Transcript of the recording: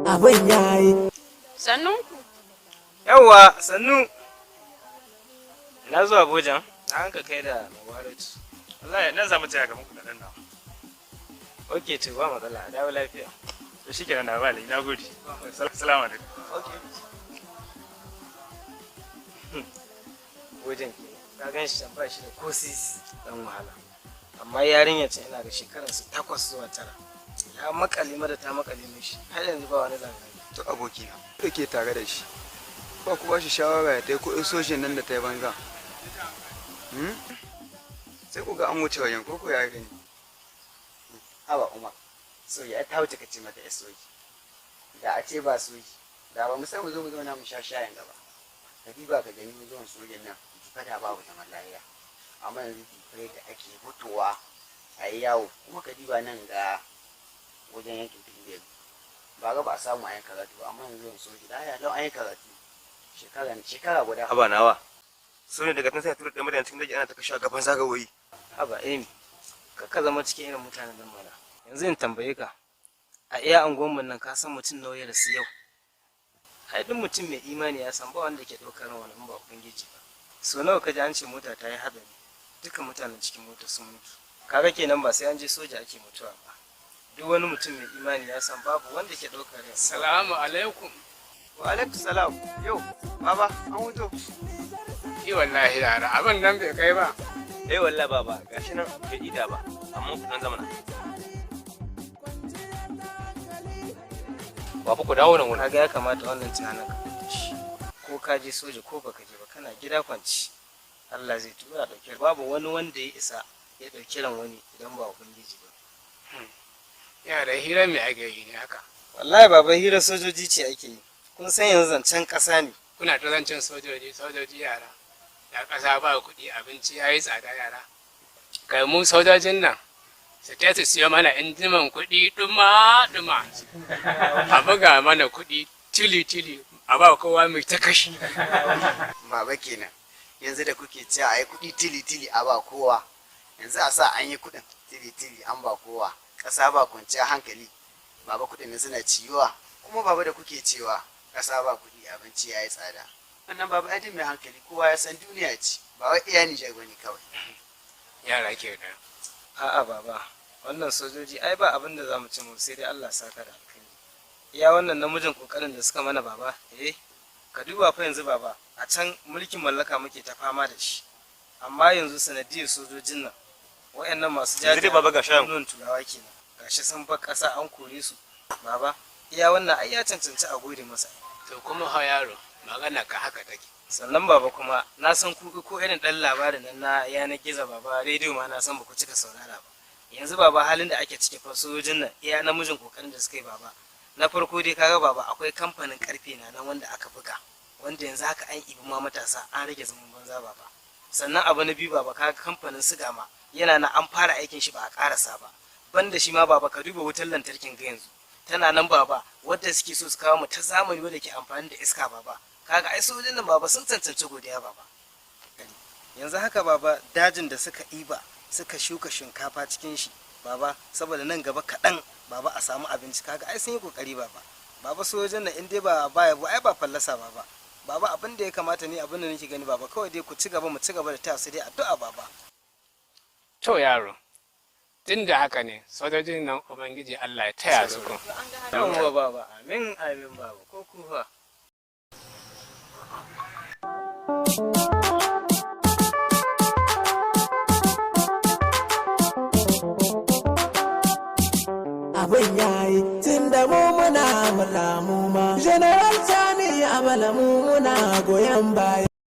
Abin yayi. Sannunku. Yawwa, sannu. Na zuwa Abuja, na hanka kai da Mubarak. Wallahi nan za mu tsaya gaban kudaden nan. Ok, to ba matsala, a dawo lafiya. To shikenan na bali, na gode. Assalamu alaikum. Ok. Wajen ke, ka gan shi can ba shi da ko sisi dan wahala. Amma yarinya ce ina ga shekararsu 8 zuwa 9. Ya makale mata, ta makale mishi. Har yanzu ba wani zanga. To abokina da ke tare da shi, ba ku ba shi shawara ya tai ko sojin nan da ta yi banza? Sai ku ga an wuce wajen ko ya gani. Haba Umar, soji ai ta wuce ka ce mata ya soji. Da a ce ba soji, da ba mu san mu zo mu zauna mu sha shayin gaba. Ka ba ka gani zuwan sojin nan, fada babu zaman lafiya. Amma yanzu difai da ake fitowa a yi yawo, kuma ka diba nan ga wajen yankin Tilibiri. Ba ga ba a samu a yi karatu ba, amma yanzu zuwan soji da ya lau an yi karatu. Shekara shekara guda. Haba nawa. Su ne daga tun sai tura ɗaya mutane cikin daji ana ta kashe a gaban zagawoyi. Haba Amy, ka zama cikin irin mutanen nan mana. Yanzu in tambaye ka, a iya anguwanmu nan ka san mutum nawa ya rasu yau? Ai duk mutum mai imani ya san ba wanda ke ɗaukar ran wani in ba Ubangiji ba. So nawa ka ji an ce mota ta yi hatsari, duka mutanen cikin mota sun mutu. Kaga kenan ba sai an je soja ake mutuwa ba. Duk wani mutum mai imani ya san babu wanda ke ɗaukar rai. Salamu alaikum. Wa alaikum salam. Yau, baba, an huto. Yi wallahi yara, abin nan bai kai ba. Eh wallahi baba, gashi nan bai ida ba, amma ku dan zamana. Baba, ku dawo nan wurin. Kaga ya kamata wannan tunanin ka fita shi. Ko ka je soja ko baka je ba, kana gida kwanci. Allah zai tura ɗauke. Babu wani wanda ya isa ya ɗauki ran wani idan ba Ubangiji ba. Yara, hira mai ake yi ne haka? Wallahi baba, hira sojoji ce ake yi. Kun san yanzu zancen ƙasa ne. Kuna ta zancen sojoji, sojoji yara. Da ƙasa ba kuɗi, abinci ya yi tsada yara. Kai mu sojojin nan, su ta su siyo mana injiman kuɗi ɗuma ɗuma. A buga mana kuɗi tili tili, a ba kowa mai ta kashi. Baba kenan. Yanzu da kuke cewa a yi kuɗi tili tili a ba kowa. Yanzu a sa an yi kuɗin tili tili an ba kowa. Ƙasa ba kwanciyar hankali. Baba, kuɗin nan suna ciyuwa. Kuma baba, da kuke cewa ƙasa ba kuɗi, abinci ya yi tsada. Wannan baba, ai duk mai hankali kowa ya san duniya ce. Ba wai iya Nijar ba ne kawai. Yara kenan. A'a baba, wannan sojoji ai ba abin da za mu ce mu sai dai Allah saka da alkhairi. Iya wannan namijin kokarin da suka mana baba, eh ka duba fa yanzu baba, a can mulkin mallaka muke ta fama da shi. Amma yanzu sanadiyar sojojin nan, wayannan masu Yanzu dai baba ga shayin. Nun turawa kenan. Gashi sun bar ƙasa an kore su. Baba, iya wannan ai ya cancanci a gode masa. To kuma ha yaro, magana ka haka take. Sannan baba, kuma na san ku ko irin ɗan labarin nan na yanar gizo baba, rediyo ma na san ba ku cika saurara ba. Yanzu baba, halin da ake ciki fa, sojojin nan iya namijin kokarin da suka yi baba. Na farko dai kaga baba, akwai kamfanin karfe na nan wanda aka buga, wanda yanzu haka an ibi ma matasa, an rage zaman banza baba. Sannan abu na biyu baba, kaga kamfanin siga ma yana na an fara aikin shi, ba a karasa ba. Banda shi ma baba, ka duba wutar lantarkin ga yanzu tana nan baba, wadda suke so su kawo mu ta zamani wadda ke amfani da iska baba. Kaga ai sojojin nan baba sun cancanci godiya baba. Yanzu haka baba, dajin da suka iba suka shuka shinkafa cikin shi baba, saboda nan gaba kaɗan baba a samu abinci. Kaga ai sun yi kokari baba. Baba, sojojin nan in dai ba ba yabo ai ba fallasa baba. Baba, abin da ya kamata ni, abin da nake gani baba, kawai dai ku ci gaba, mu ci gaba da taya su dai addu'a baba. To yaro, tun da haka ne, sojojin nan Ubangiji Allah ya taya su ku. Yawwa baba, amin amin baba, ko ku fa. Abin yayi tun da mu muna murna mu ma. General Sani Abala, mu muna goyon baya.